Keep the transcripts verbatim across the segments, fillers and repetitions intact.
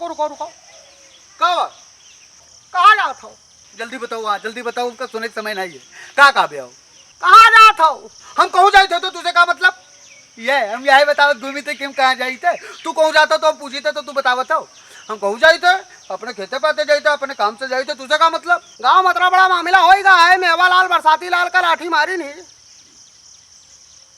रुको, रुको। का बा? कहाँ जात हो? जल्दी बताओ, हाँ, जल्दी बताओ, उनका सुने के समय नहीं है। का, का बे आओ? कहाँ जात हो? हम कहूँ जाइत है तो तुझे का मतलब? ये, हम यही बतावत घूमी थे कि हम कहाँ जाइत है। तू कहूँ जात हो तो हम पूछी थे तो तू बतावत हो। हम कहूँ जाइत है, अपने खेते पाते जाइत है, अपने काम से जाइत है, तुझे का मतलब? गाँव में इतना बड़ा मामला होइगा है, मेवा लाल बरसाती लाल का लाठी मारी नहीं।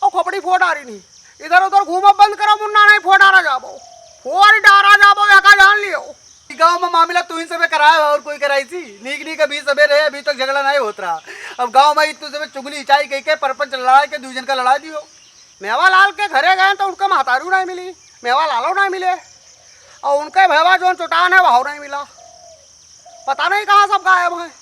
ओ खोपड़ी फोड़ डारी नहीं। इधर उधर घूमब बंद करो मुन्ना, नहीं फोड़ डारा जाबो। फोड़ डारा जाबो, यका जान लियो। ई गाँव में मामला तू ही सबे कराए हो और कोई कराई सी? नीक नीक अभी सबे रहे, अभी तक झगड़ा नहीं होत रहा। अब गाँव में तू सबे चुगली इचाई कह के परपंच लड़ाए के दू जन का लड़ा दियो। मेवा लाल के घरे गए तो उनका महतारू नहीं मिली, मेवा लालो नहीं मिले, और उनके भैवा जोन चुटान है वह नहीं मिला। पता नहीं कहाँ सब गायब हैं।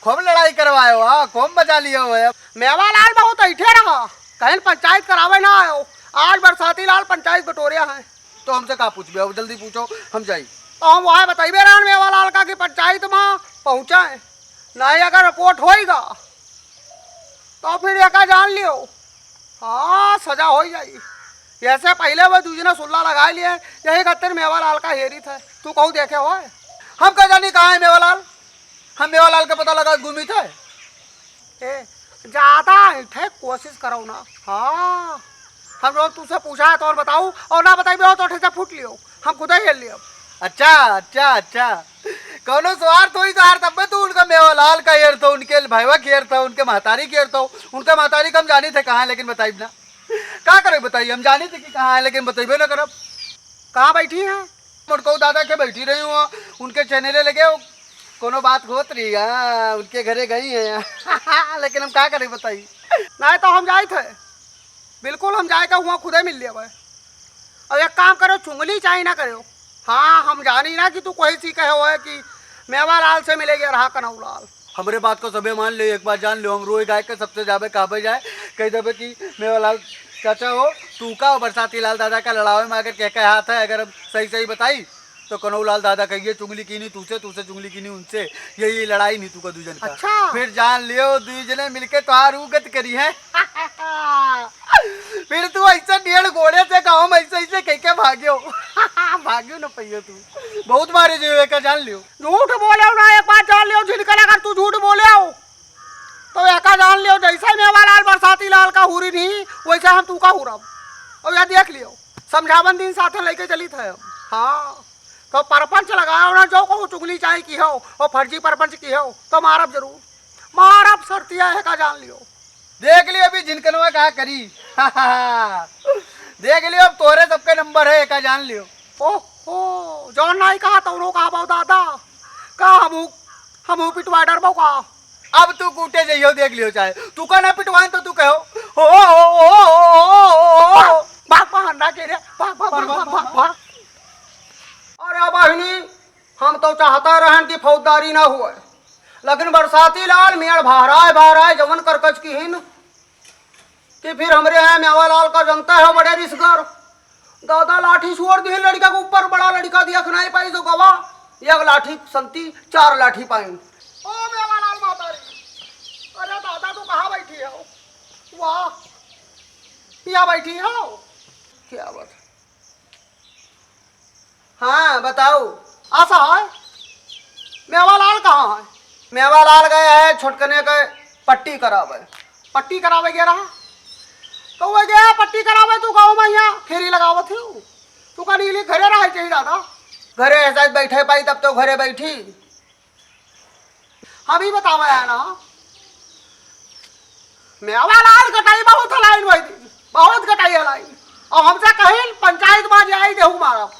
खूब लड़ाई करवायो, हाँ, खूब मजा लियो है। मेवा लाल बहुत ऐठे रहा, कहीं पंचायत करावे ना आयो। आज बरसाती लाल पंचायत बटोरे हैं। तो हमसे का पूछबे? अब जल्दी पूछो, हम जाई। तो हम वहाँ बताइबे रहन मेवा लाल का कि पंचायत में पहुँचा है, नहीं अगर रिपोर्ट होइगा तो फिर एका जान लियो, हाँ, सजा हो जाई। ऐसे पहले वो दूजना सुल्ला लगा लिए, यही खातिर मेवा लाल का हेरी था। तू कहूँ देखे हो? हम का जानी कहाँ है मेवा लाल? हम मेवा लाल का पता लगा घूमी थे। ए, ज्यादा ऐठे कोशिश करो ना। हाँ, हम लोग तुझसे पूछा है तो और बताऊ, और ना बताइबे हो तो ऐठे से फूट लियो, हम खुद ही हेल लियो। अच्छा, अच्छा, अच्छा। कौनो स्वार्थ होई तो यार, तब तू उनका मेवा लाल का हेर तो, उनके भाईवा के हेर तो, उनके महतारी के हेर तो, उनके महतारी का हम जानी थे कहाँ है, लेकिन बताइब ना। का करे बताई, हम जानी थे कि कहाँ है, लेकिन बतइबे ना करब। कहाँ बैठी हैं? मोटकऊ दादा के बैठी रही हूँ, उनके चैनले लगे हो, कोनो बात होत रही है, उनके घरे गई हैं। लेकिन हम का करे बताई। नहीं तो हम जाइत है, बिल्कुल हम जाए का हुआ खुदे मिल लेवे। अब एक काम करो, चुंगली चाहे ना करो। हाँ, हम जानी ना कि तू कोई सी कहे हुए कि मेवा लाल से मिले गया रहा कनऊ लाल। हमरे बात को सबे मान ले, एक बार जान लो, हम रोए गाय के सबसे जाबे कहबे जाए, कह देबे कि मेवा लाल चाचा हो, तू का और बरसाती लाल दादा का लड़ावे में अगर कह के हाथ है, अगर हम सही सही बताई तो कनऊ लाल दादा कहिए चुंगली कीनी तू से, तू से चुंगली कीनी उनसे, यही लड़ाई नहीं तू का दू जन का। अच्छा। फिर जान लियो दू जने मिलके तोहार ऊ गत करी है। फिर तू ऐसे डेढ़ गोड़े से गाँव में ऐसे ऐसे कह के भाग्यो। भाग्यो न पहियो तू। बहुत मारे जो एका जान लियो। झूठ बोले हो ना, एक बात जान लियो, जिनकर अगर तू झूठ बोले हो, तो एका जान लियो, जैसे मेवा लाल बरसाती लाल का हुरी नहीं, वैसे हम तू का हुरब। और यह देख लियो, समझावन दिन साथे लेके चलित है हम। हाँ, तो परपंच लगाओ ना, जो कहूँ चुगली चाहे की हो, और फर्जी परपंच की हो, तो मारब जरूर, मारब शर्तिया है का जान लियो। देख लियो अभी झिनकनवा का करी। देख लियो, अब तोहरे सबके नंबर है, एका जान लियो। ओहो, जौन नाई कहा तौनो कहा बाऊ दादा। का हमहू, हमहू पिटवा डरबो का? अब तू कूटे जइहो, देख लियो चाहे। तू का ना पिटवाएं तो तू कहो। हो, हो, हो। भाग, भाग, भाग, भाग, भाग। अरे बहिनी, हम तो चाहता रहन कि फौजदारी ना हुए, लेकिन बरसाती लाल मेड़ बहराए बहराए जवन करकच किहिन कि फिर हमरे यहाँ मेवा लाल का जनता है बड़े रिसगर। दादा लाठी छोड़ दिहिन लड़का के ऊपर, बड़ा लड़का देख नहीं पाई तो गवा, एक लाठी संती चार लाठी पाइन। ओ मेवा लाल माता रे, अरे दादा तू कहाँ बैठी हो? वाह, यहाँ बैठी हो? क्या बात है? हाँ, बताओ। आसा है? मेवालाल कहाँ है? मेवालाल गए है छोटकने के पट्टी करावे। पट्टी करावे गया रहा? तो वो गया पट्टी करावे, तू गाँव में यहाँ फेरी लगावत ही। तू का निकली घरे रहे चाहिए दादा। घरे ऐसा बैठे पाई तब तो घरे बैठी। हम ही बतावे है ना, मेवालाल गटाई बहुत हलाइन वही दिन, बहुत गटाई हलाइन। और हमसे कहीं पंचायत में जाई देहू मारब।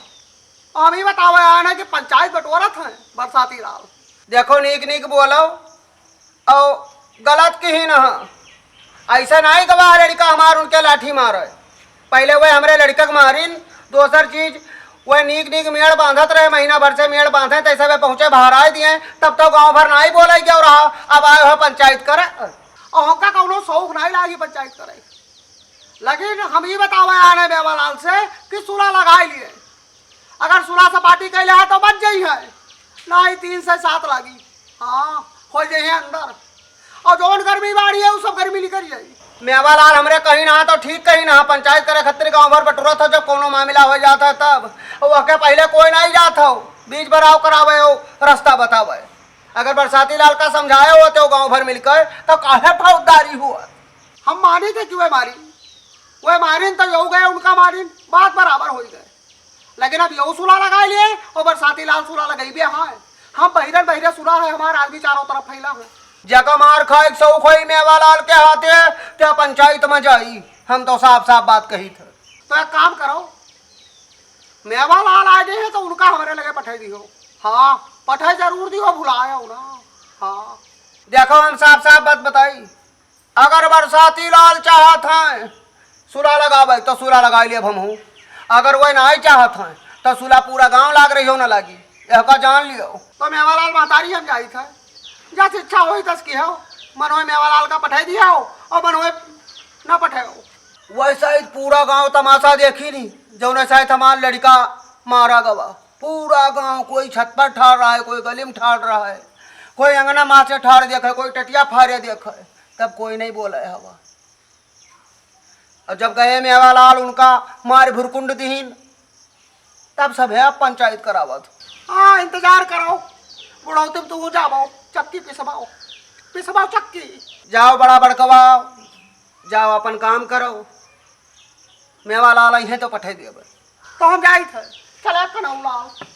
और हम ही बतावे है ना कि पंचायत बटोरत है बरसाती लाल। देखो नीक नीक बोलो और गलत की ही ना। ऐसा नहीं गवा लड़का हमार उनके लाठी मारे। पहले वह हमरे लड़का के मारिन, दोसर चीज वह नीक नीक मेड़ बांधत रहे, महीना भर से मेड़ बांधे, तैसे वे पहुंचे बहराए दिए, तब तो गांव भर नहीं बोले क्यों रहा, अब आए हो पंचायत करे। और हमका कौनो शौक नहीं लागी पंचायत करे, लेकिन हम ही बतावे आने मेवालाल से कि सुलह लगाए लिए। अगर सुलह सपाटी कैले है तो बच जाई है, नहीं तीन से सात लागी। हाँ, हो जाई है अंदर। और जौन गर्मी बाड़ी है, वो सब गर्मी निकल जाई। मेवालाल हमरे कहीं ना तो ठीक कहीं ना, पंचायत करे खातिर गांव भर बटुरत हो, जब कोनो मामला हो जाता है तब। वह के पहले कोई नहीं जात हो, बीच बराव करावे हो, रास्ता बतावे। अगर बरसाती लाल का समझाए होते हो गांव भर मिलकर, तो काहे फौजदारी हुआ? हम मानी थे कि वह मारी, वह मारिन तो यहू गए, उनका मारिन, बात बराबर हो गए। लेकिन अब यहू सुला लगा लिए और बरसाती लाल सुला लगाई भी है। हम बहिरन बहिरे सुला है, हमारा आदमी चारों तरफ फैला है। जका मार खाए के शौक होई मेवालाल के हाथे, ते पंचायत में जाई। हम तो साफ साफ बात कही थे। तो एक काम करो, मेवालाल आ गए हैं तो उनका हमारे लगे पठाई दियो। हाँ, पठाई जरूर दियो, भुलायो ना। हाँ, देखो, हम साफ साफ बात बताई, अगर बरसाती लाल चाहत हैं सुला लगावे तो सुला लगा लिए हमहू। अगर वह नहीं चाहत हैं तो सुला पूरा गांव लाग रही हो ना लागी, यह का जान लियो। तो मेवालाल महतारी हम जाई थे, जस इच्छा होई तस की हो, मनोय मेवालाल का पठाई दिया हो और मनोय ना पठाए हो। वैसा ही पूरा गांव तमाशा देखी नहीं, जौने साथ हमार लड़का मारा गवा। पूरा गांव कोई छत पर ठाड़ रहा है, कोई गली में ठाड़ रहा है, कोई अंगना माँ से ठाड़ देखे, कोई टटिया फारे देखे, तब कोई नहीं बोले हवा। और जब गए मेवालाल उनका मार भुरकुंड दीन, तब सब है पंचायत करावत। हाँ, इंतजार करो, बुढ़ौती में तू जाबो, चक्की पिसबाओ, पिसबाओ चक्की। जाओ बड़ा बड़कवा, जाओ अपन काम करो, मेवालाल आई हैं तो पठे देबे। तो हम जाई थे, चला कनौलाल।